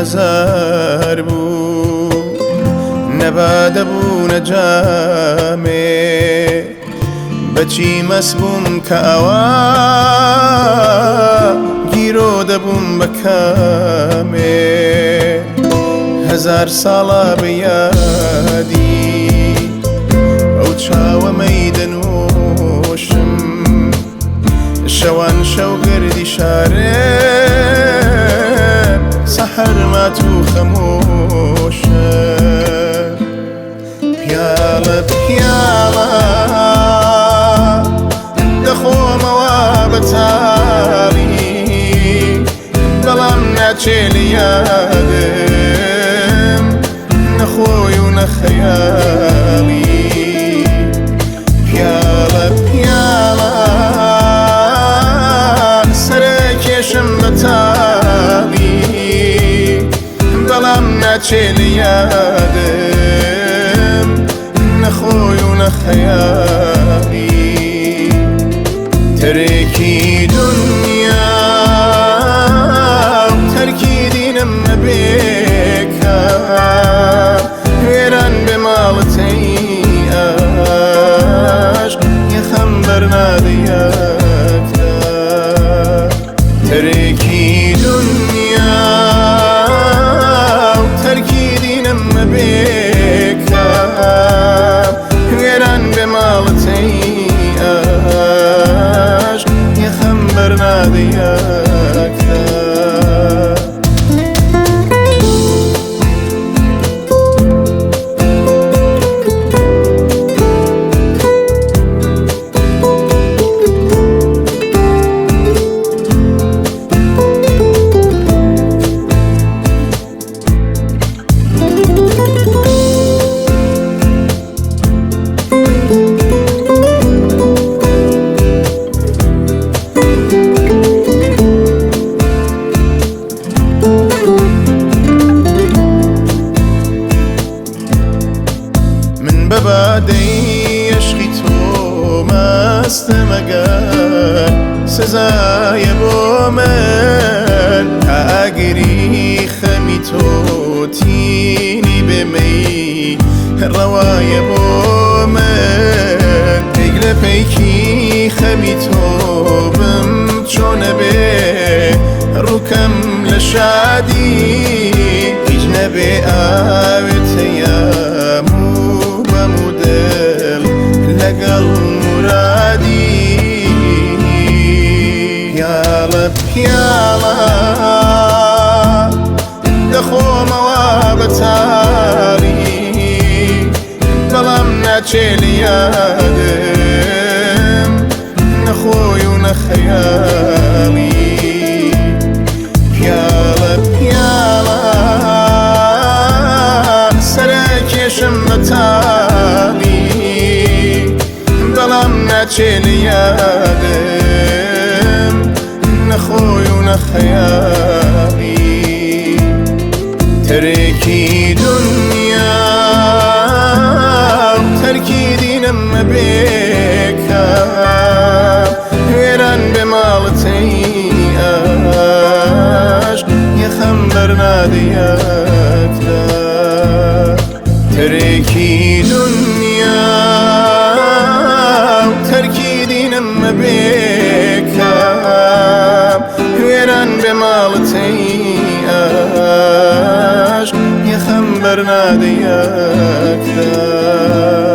هەزار بوو، نەبادە بوو نەجامێ، بەچی مەس بووم کە ئەوا گیرۆ دەبووم بە کامێ. هەزار ساڵە بە یادی ئەو چاوە مەیدەنۆشم، شەوان شەو گردی شارێ سەحەر مات و خەمۆشە. پیاڵە پیاڵە دەخۆمەوە بەتاڵی، بەڵام ناچێ لە یادم نەخۆی و نەخەیاڵی. پیاڵە پیاڵە سەرکێشم بەتاڵی، بەڵام ناچێ لە یادم نەخۆی و نەخەیاڵی. تەرێکی دنیا تەرکی دینم نەبێکە، وێران بێ ماڵتەی ئاش یەخەم بەرنادەیەکدا. تەرێکی دنیا تەرکی دینم نەبێکە، وێران بێ ماڵتەی ئاش یەخەم بەرنادەیەکدا. من بەبادەی عشقی تۆ مەستەمەگەر سزایە بۆ من، ئاگری خەمی تۆ تینی بێمەی ڕەوایە بۆ من. پێک لە پەیکی خەمی تۆ بم چۆنە بێ ڕووکەم لە شادی، هیچ نەبێ ئاوێتەیەم و بەم و دڵ لەگەڵ مرادی. پیاڵە پیاڵە دەخۆمەوە بەتاڵی، بەڵام ناچێ لە یادم نەخۆی و نەخەیاڵی. پیاڵە پیاڵە سەرکێشم بەتاڵی، بەڵام ناچێ لە یادم نەخۆی و نەخەیاڵی. تەرێکی دنیا تەرکی دینم مەبێکە، وێران بێ ماڵتەی ئاش یەخەم بەرنادەیەکدا. تەرێکی دنیا تەرکی دینم مەبێکە، وێران بێ ماڵتەی ئاش یەخەم بەرنادەیەکدا.